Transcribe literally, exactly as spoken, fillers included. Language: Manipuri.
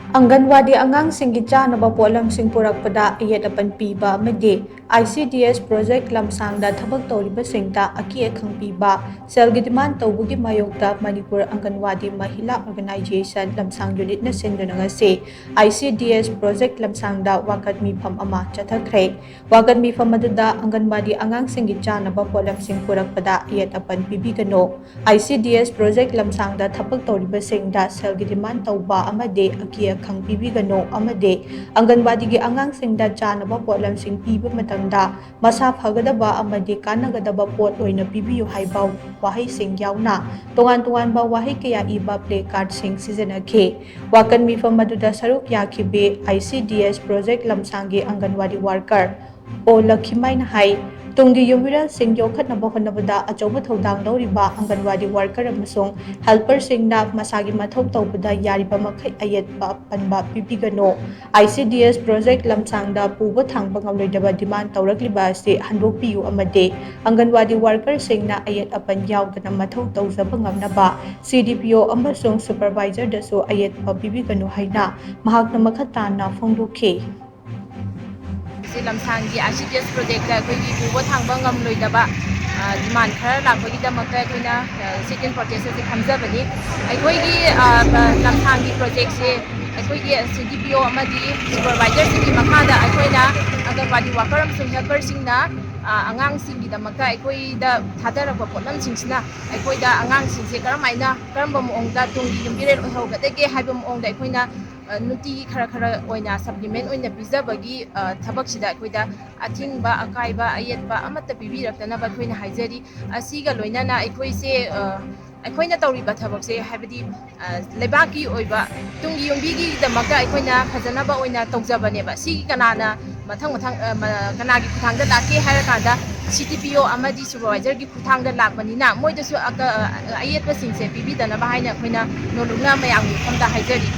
ꯑꯪꯒꯟꯋꯥꯗꯤ ꯑꯉꯥꯡꯁꯤꯡꯒꯤ ꯆꯥꯅꯕ ꯄꯣꯠꯂꯝꯁꯤꯡ ꯄꯨꯔꯛꯄꯗ ꯑꯌꯦꯠ ꯑꯄꯟ ꯄꯤꯕ ꯑꯃꯗꯤ ICDS project ꯂꯝꯁꯥꯡꯗ ꯊꯕꯛ ꯇꯧꯔꯤꯕꯁꯤꯡꯗ ꯑꯀꯤ ꯑꯈꯪ ꯄꯤꯕ, ꯁꯦꯜꯒꯤ demand ꯇꯧꯕꯒꯤ ꯃꯥꯌꯣꯛꯇ ꯃꯅꯤꯄꯨꯔ ꯑꯪꯒꯟꯋꯥꯗꯤ ꯃꯍꯤꯂꯥ organization ꯂꯝꯁꯥꯡ unitꯅ ꯁꯤꯟꯗꯨꯅ ꯉꯁꯤ ICDS project ꯂꯝꯁꯥꯡꯗ ꯋꯥꯀꯠ ꯃꯤꯐꯝ ꯑꯃ ꯆꯠꯊꯈ꯭ꯔꯦ꯫ ꯋꯥꯀꯠ ꯃꯤꯐꯝ ꯑꯗꯨꯗ ꯑꯪꯒꯟꯋꯥꯗꯤ ꯑꯉꯥꯡꯁꯤꯡꯒꯤ ꯆꯥꯅꯕ ꯄꯣꯠꯂꯝꯁꯤꯡ ꯄꯨꯔꯛꯄꯗ ꯑꯌꯦꯠ ꯑꯄꯟ ꯄꯤꯕꯤꯒꯅꯨ, ICDS project ꯂꯝꯁꯥꯡꯗ ꯊꯕꯛ ꯇꯧꯔꯤꯕꯁꯤꯡꯗ ꯁꯦꯜꯒꯤ demand ꯇꯧꯕ ꯑꯃꯗꯤ ꯑꯀꯤ ꯑꯈꯪ ꯄꯤꯕꯤꯒꯅꯨ ꯑꯃꯗꯤ ꯑꯪꯒꯟꯋꯥꯗꯤꯒꯤ ꯑꯉꯥꯡꯁꯤꯡꯗ ꯆꯥꯅꯕ ꯄꯣꯠꯂꯝꯁꯤꯡ ꯄꯤꯕ ꯃꯇꯝꯗ ꯃꯁꯥ ꯐꯒꯗꯕ ꯑꯃꯗꯤ ꯀꯥꯟꯅꯒꯗꯕ ꯄꯣꯠ ꯑꯣꯏꯅ ꯄꯤꯕꯤꯌꯨ ꯍꯥꯏꯕ ꯋꯥꯍꯩꯁꯤꯡ ꯌꯥꯎꯅ ꯇꯣꯉꯥꯟ ꯇꯣꯉꯥꯟꯕ ꯋꯥꯍꯩ ꯀꯌꯥ ꯏꯕ placardꯁꯤꯡ ꯁꯤꯖꯤꯟꯅꯈꯤ꯫ ꯋꯥꯀꯠ ꯃꯤꯐꯝ ꯑꯗꯨꯗ ꯁꯔꯨꯛ ꯌꯥꯈꯤꯕꯤ ICDS project ꯂꯝꯁꯥꯡꯒꯤ ꯑꯪꯒꯟꯋꯥꯗꯤ worker ꯑꯣ ꯂꯈꯤꯃꯥꯏꯅ ꯍꯥꯏ, ꯇꯨꯡꯒꯤ ꯌꯨꯝꯕꯤꯔꯦꯜꯁꯤꯡ ꯌꯣꯛꯈꯠꯅꯕ ꯍꯣꯠꯅꯕꯗ ꯑꯆꯧꯕ ꯊꯧꯗꯥꯡ ꯂꯧꯔꯤꯕ ꯑꯪꯒꯟꯋꯥꯗꯤ worker ꯑꯃꯁꯨꯡ helperꯁꯤꯡꯅ ꯃꯁꯥꯒꯤ ꯃꯊꯧ ꯇꯧꯕꯗ ꯌꯥꯔꯤꯕ ꯃꯈꯩ ꯑꯌꯦꯠꯄ ꯑꯄꯟꯕ ꯄꯤꯕꯤꯒꯅꯨ꯫ ICDS project ꯂꯝꯁꯥꯡꯗ ꯄꯨꯕ ꯊꯥꯡꯕ ꯉꯝꯂꯣꯏꯗꯕ demand ꯇꯧꯔꯛꯂꯤꯕ ꯑꯁꯤ ꯍꯟꯗꯣꯛꯄꯤꯌꯨ ꯑꯃꯗꯤ ꯑꯪꯒꯟꯋꯥꯗꯤ workerꯁꯤꯡꯅ ꯑꯌꯦꯠ ꯑꯄꯟ ꯌꯥꯎꯗꯅ ꯃꯊꯧ ꯇꯧꯖꯕ ꯉꯝꯅꯕ CDPO ꯑꯃꯁꯨꯡ supervisorꯗꯁꯨ ꯑꯌꯦꯠꯄ ꯄꯤꯕꯤꯒꯅꯨ ꯍꯥꯏꯅ ꯃꯍꯥꯛꯅ ꯃꯈꯥ ꯇꯥꯅ ꯐꯣꯡꯗꯣꯛꯈꯤ꯫ ꯁꯤ ꯂꯝꯁꯥꯡꯒꯤ ICDS projectꯇ ꯑꯩꯈꯣꯏꯒꯤ ꯄꯨꯕ ꯊꯥꯡꯕ ꯉꯝꯂꯣꯏꯗꯕ, ꯑ, demand ꯈꯔ ꯂꯥꯛꯄꯒꯤꯗꯃꯛꯇ ꯑꯩꯈꯣꯏꯅ, ꯑ, sit-in protest ꯑꯁꯤ ꯐꯝꯖꯕꯅꯤ꯫ ꯑꯩꯈꯣꯏꯒꯤ, ꯑ, ꯑ, ꯂꯝꯁꯥꯡꯒꯤ projectꯁꯦ ꯑꯩꯈꯣꯏꯒꯤ CDPO ꯑꯃꯗꯤ supervisorꯁꯤꯡꯒꯤ ꯃꯈꯥꯗ ꯑꯩꯈꯣꯏꯅ ꯑꯪꯒꯟꯋꯥꯗꯤ worker ꯑꯃꯁꯨꯡ helperꯁꯤꯡꯅ, ꯑ, ꯑꯉꯥꯡꯁꯤꯡꯒꯤꯗꯃꯛꯇ ꯑꯩꯈꯣꯏꯗ ꯊꯥꯗꯔꯛꯄ ꯄꯣꯠꯂꯝꯁꯤꯡꯁꯤꯅ ꯑꯩꯈꯣꯏꯗ ꯑꯉꯥꯡꯁꯤꯡꯁꯦ ꯀꯔꯝꯍꯥꯏꯅ, ꯀꯔꯝꯕ ꯃꯑꯣꯡꯗ ꯇꯨꯡꯒꯤ ꯌꯨꯝꯕꯤꯔꯦꯜ ꯑꯣꯏꯍꯧꯒꯗꯒꯦ ꯍꯥꯏꯕ ꯃꯑꯣꯡꯗ ꯑꯩꯈꯣꯏꯅ, ꯑ, ꯅꯨꯡꯇꯤꯒꯤ ꯈꯔ ꯈꯔ ꯑꯣꯏꯅ supplement ꯑꯣꯏꯅ ꯄꯤꯖꯕꯒꯤ, ꯑ, ꯊꯕꯛꯁꯤꯗ ꯑꯩꯈꯣꯏꯗ ꯑꯊꯤꯡꯕ, ꯑꯀꯥꯏꯕ, ꯑꯌꯦꯠꯄ ꯑꯃꯠꯇ ꯄꯤꯕꯤꯔꯛꯇꯅꯕ ꯑꯩꯈꯣꯏꯅ ꯍꯥꯏꯖꯔꯤ꯫ ꯑꯁꯤꯒ ꯂꯣꯏꯅꯅ ꯑꯩꯈꯣꯏꯁꯦ, ꯑ, ꯑꯩꯈꯣꯏꯅ ꯇꯧꯔꯤꯕ ꯊꯕꯛꯁꯦ, ꯍꯥꯏꯕꯗꯤ, ꯑ, ꯂꯩꯕꯥꯛꯀꯤ ꯑꯣꯏꯕ ꯇꯨꯡꯒꯤ ꯌꯨꯝꯕꯤꯒꯤꯗꯃꯛꯇ ꯑꯩꯈꯣꯏꯅ ꯐꯖꯅꯕ ꯑꯣꯏꯅ ꯇꯧꯖꯕꯅꯦꯕ꯫ ꯁꯤꯒꯤ ꯀꯅꯥꯅ ꯃꯊꯪ ꯃꯊꯪ, ꯑ, ꯃ-, ꯀꯅꯥꯒꯤ ꯈꯨꯠꯊꯥꯡꯗ ꯂꯥꯛꯀꯦ ꯍꯥꯏꯔꯀꯥꯟꯗ CDPO ꯑꯃꯗꯤ supervisorꯒꯤ ꯈꯨꯠꯊꯥꯡꯗ ꯂꯥꯛꯄꯅꯤꯅ ꯃꯣꯏꯗꯁꯨ ꯑꯀ-, ꯑ, ꯑꯌꯦꯠꯄꯁꯤꯡꯁꯦ ꯄꯤꯕꯤꯗꯅꯕ ꯍꯥꯏꯅ ꯑꯩꯈꯣꯏꯅ ꯅꯣꯂꯨꯛꯅ ꯃꯌꯥꯝꯒꯤ ꯃꯐꯝꯗ ꯍꯥꯏꯖꯔꯤ꯫